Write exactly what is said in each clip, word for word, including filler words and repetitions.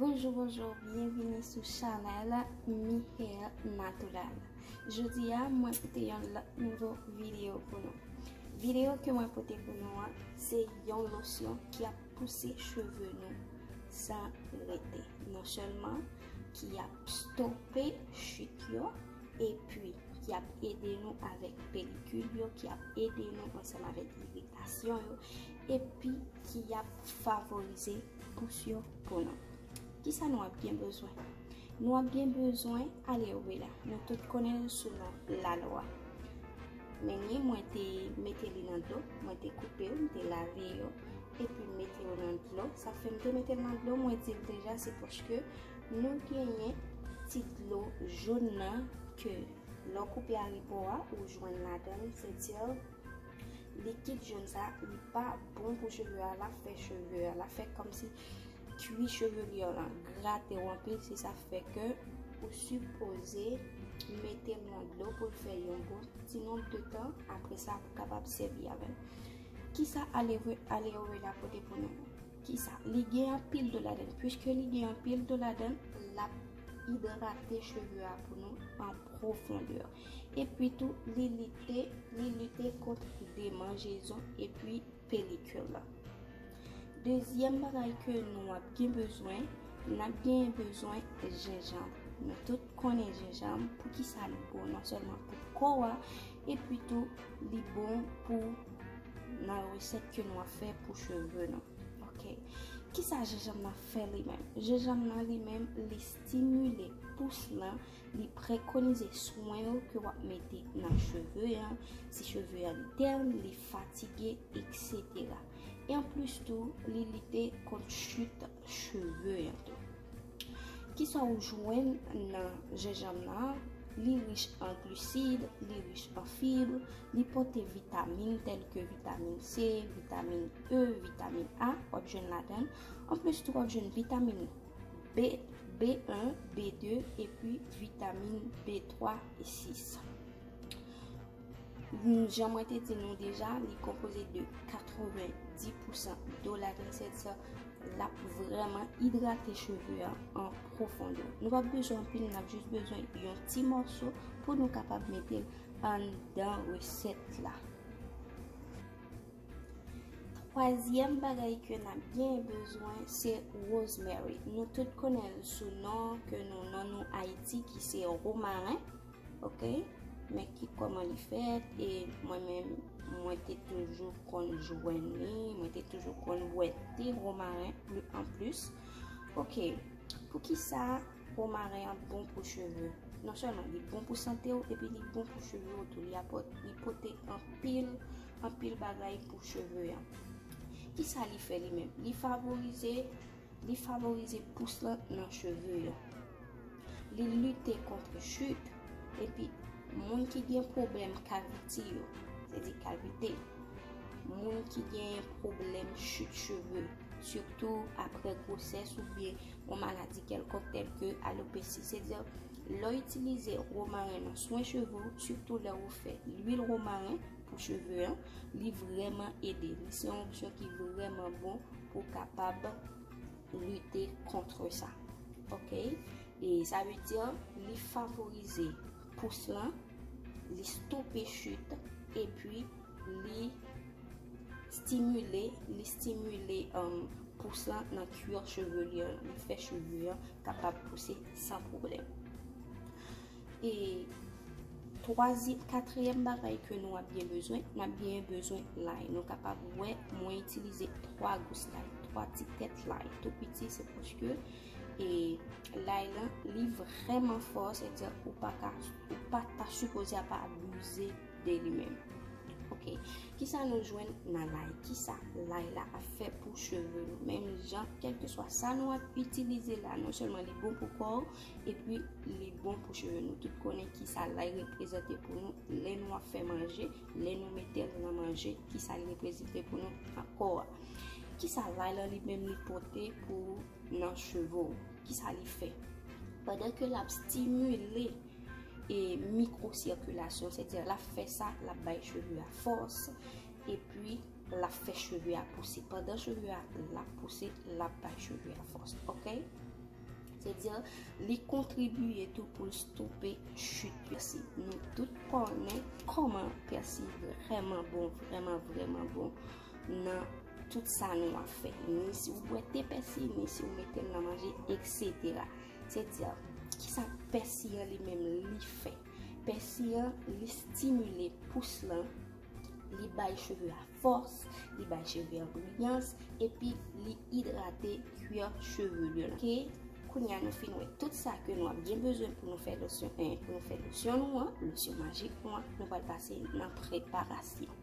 Bonjou, bonjou, byenvini sou chanèl Mi Hair Natural. Jodi a, mwen pote yon lòt nouvo videyo pou nou. Videyo ke mwen pote pou nou an, se yon losyon ki ap pouse cheve nou san rete. Non sèlman ki ap stope chit yo, epi ki ap ede nou avèk pelikil yo, ki ap ede nou ansanm avèk iritasyon yo, epi ki ap favorize pous yo pou nou. Kisa nou ap gen bezwen? Nou ap gen bezwen aloe vera. Nou tout konnen l sou non lalwa. Men li, mwen te mete li nan dlo, mwen te koupe yo, mwen te lave yo, epi m mete yo nan dlo. Sa fè m te mete l nan dlo, mwen di l deja, se paske nou genyen ti dlo jòn nan ke lè w koupe aripo a, ou jwenn ladan l, se di likid jòn sa, li pa bon pou cheve a, l ap fè cheve a, l ap fè kòmsi kwi cheve li an lan grate w anpil, se sa k fè ke ou sipoze mete l nan dlo pou l fè yon bon ti nonb de tan, apre sa pou w kapab sèvi avè l. Kisa aloe, aloe vera pote pou nou? Kisa? Li gen anpil dlo ladan l. Piske li gen anpil dlo ladan l, l ap idrate cheve a pou nou an pwofondè. Epi tou, li lite, li lite kont demanjezon epi pelikil la. Dezyèm bagay ke nou ap gen bezwen, n ap gen bezwen jenjanm. Nou tout konnen jenjanm, poukisa li bon non sèlman pou kò a, epi tou li bon pou nan resèt ke nou ap fè pou cheve nou. Ok. Kisa jenjanm nan fè li menm? Jenjanm nan li menm, li stimile pous lan, li prekonize swen yo ke w ap mete nan cheve an, si cheve an li tèn, li fatige, etsetera. E anplis tou, li lite kont chit cheve an tou. Kisa w jwenn nan jenjanm nan? Li rich an glisid, li rich an fib, li pote vitamin tèl ke vitamin C, vitamin E, vitamin A, w ap jwenn ladan l. Anplis tou, w ap jwenn vitamin B, B en, B de, epi vitamin B twa e sis. Jan mwen te di nou deja, li konpoze de katrevenndis pousan dlo ladan l, sètadi l ap vrèman idrate cheve a an pwofondè. Nou p ap bezwen anpil, n ap jis bezwen yon ti mòso pou nou kapab mete l anndan resèt la. Twazyèm bagay ke n ap gen bezwen, se rosemary. Nou tout konnen l sou non ke nou, non nou Ayiti, ki se womaren. Ok? Men ki kòman li fèt, e mwen menm, mwen te toujou konn jwenn li, mwen te toujou konn wè te womaren pli an plis. Ok, poukisa womaren an bon pou cheve? Non sèlman li bon pou sante w, epi li bon pou cheve w tou. Li apòt, li pote anpil, anpil bagay pou cheve an. Kisa li fè li menm? Li favorize, li favorize pous lan nan cheve an. Li lite kont chit, epi moun ki gen pwoblèm kaviti yo, sètadi kavite, moun ki gen pwoblèm chit cheve, sitou apre gwosès oubyen yon maladi kèlkonk tèl ke alopesi, sètadi lè w itilize womaren nan swen cheve w, sitou lè w fè lwil womaren pou cheve an, li vrèman ede. Li se yon opsyon ki vrèman bon pou w kapab lite kont sa. Ok? E sa vle di, li favorize pous lan, li stope chit, epi li stimile, li stimile, um, pous lan nan kwi cheve li an, li fè cheve an kapab pouse san pwoblèm. E twazyèm, katriyèm bagay ke nou ap gen bezwen, n ap gen bezwen lay. Nou kapab wè, mwen itilize twa gous lay, twa ti tèt lay, tou piti, se paske, e, lay lan, li vrèman fò, sètadi ou pa ka, ou pa ta sipoze ap abize de li menm. Ok, kisa nou jwenn nan lay? Kisa lay la ap fè pou cheve nou? Menm jan, kèlkeswa sa nou ap itilize la, non sèlman li bon pou kò w, epi li bon pou cheve nou. Tout konnen kisa lay reprezante pou nou lè nou ap fè manje, lè nou mete l nan manje, kisa li reprezante pou nou nan kò a. Kisa lay lan li menm li pote pou nan cheve w? Kisa li fè? Pandan ke l ap stimile e mikwosikilasyon, sètadi l ap fè sa, l ap bay cheve a fòs, epi l ap fè cheve a pouse. Pandan cheve a l ap pouse, l ap bay cheve a fòs. Ok? Sètadi, li kontribiye tou pou l stope chit pèsi. Nou tout konnen kòman pèsi vrèman bon, vrèman, vrèman bon nan tout sa nou ap fè. Ni si w bwè te pèsi, ni si w mete l nan manje, etsetera. Sètadi, kisa pèsi an li menm li fè? Pèsi an, li stimile pous lan, li bay cheve a fòs, li bay cheve a briyans, epi li idrate kwè cheve li lan. Oke, kounye a nou fin wè tout sa ke nou ap gen bezwen pou nou fè losyon, eh, pou nou fè losyon nou an, losyon majik nou an, nou pral pase nan preparasyon.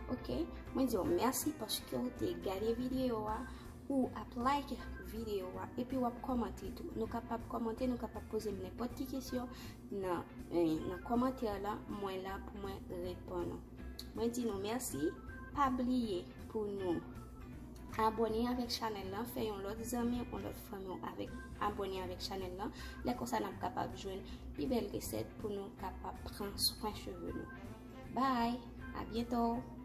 Ok, mwen di w mèsi paske w te gade videyo a, ou ap like videyo a, epi w ap kòmante tou. Nou kapab kòmante, nou kapab poze m nenpòt ki kesyon nan, eh, nan kòmantè la, mwen la pou mwen reponn ou. Mwen di nou mèsi, pa bliye pou nou abòne avèk chanèl lan, fè yon lòt zanmi, yon lòt fanmi w avèk, abòne avèk chanèl lan. Lè konsa n ap kapab jwenn pi bèl resèt pou nou kapab pran swen cheve nou. Bye, a byento!